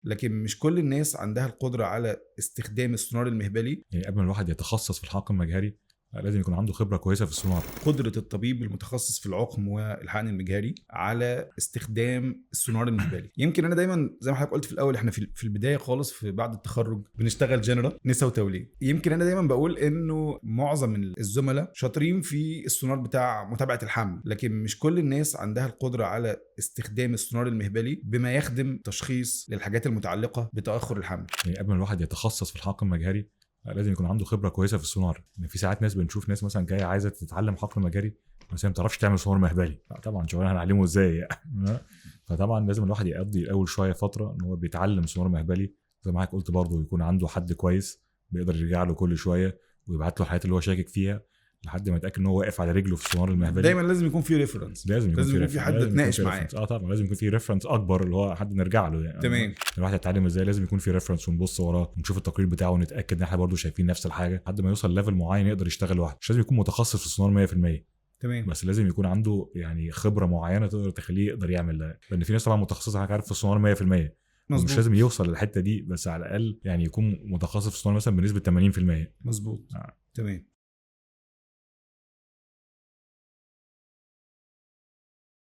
لكن مش كل الناس عندها القدرة على استخدام السونار المهبلي. يعني قبل ما الواحد يتخصص في الحقن المجهري لازم يكون عنده خبره كويسة في السونار. قدره الطبيب المتخصص في العقم والحقن المجهري على استخدام السونار المهبلي. يمكن انا دايما زي ما حضرتك قلت في الاول، احنا في البداية خالص في بعد التخرج بنشتغل جنرال نساء وتوليد. يمكن انا دايما بقول انه معظم الزملاء شاطرين في السونار بتاع متابعه الحمل، لكن مش كل الناس عندها القدرة على استخدام السونار المهبلي بما يخدم تشخيص للحاجات المتعلقة بتاخر الحمل. يعني قبل ما الواحد يتخصص في الحقن المجهري لازم يكون عنده خبره كويسة في السونار. يعني في ساعات ناس بنشوف ناس مثلا جاية عايزه تتعلم حقن مجهري بس هي ما بتعرفش تعمل سونار مهبلي. لا طبعا شغلنا هنعلمه ازاي يعني. فطبعا لازم الواحد يقضي الاول شوية فترة ان هو بيتعلم سونار مهبلي، زي ما حضرتك قلت برضه يكون عنده حد كويس بيقدر يرجع له كل شوية ويبعت له الحاجات اللي هو شاكك فيها لحد ما يتاكد ان هو واقف على رجله في السونار المهبلي. دايما لازم يكون في reference، لازم يكون في حد تناقش معاه. طبعا لازم يكون في reference اكبر اللي هو حد نرجع له يعني. تمام. الواحد يتعلم ازاي لازم يكون في reference ونبص وراه ونشوف التقرير بتاعه ونتاكد ان احنا برضو شايفين نفس الحاجة لحد ما يوصل level معين يقدر يشتغل لوحده. مش لازم يكون متخصص في السونار 100%. تمام. بس لازم يكون عنده يعني خبره معينة تقدر تخليه يقدر يعمل ده، لان في ناس طبعا متخصصة عارف في السونار 100%. مظبوط. مش لازم يوصل للحتة دي، بس على الاقل يعني يكون متخصص في السونار مثلا بنسبة 80%. مظبوط. تمام.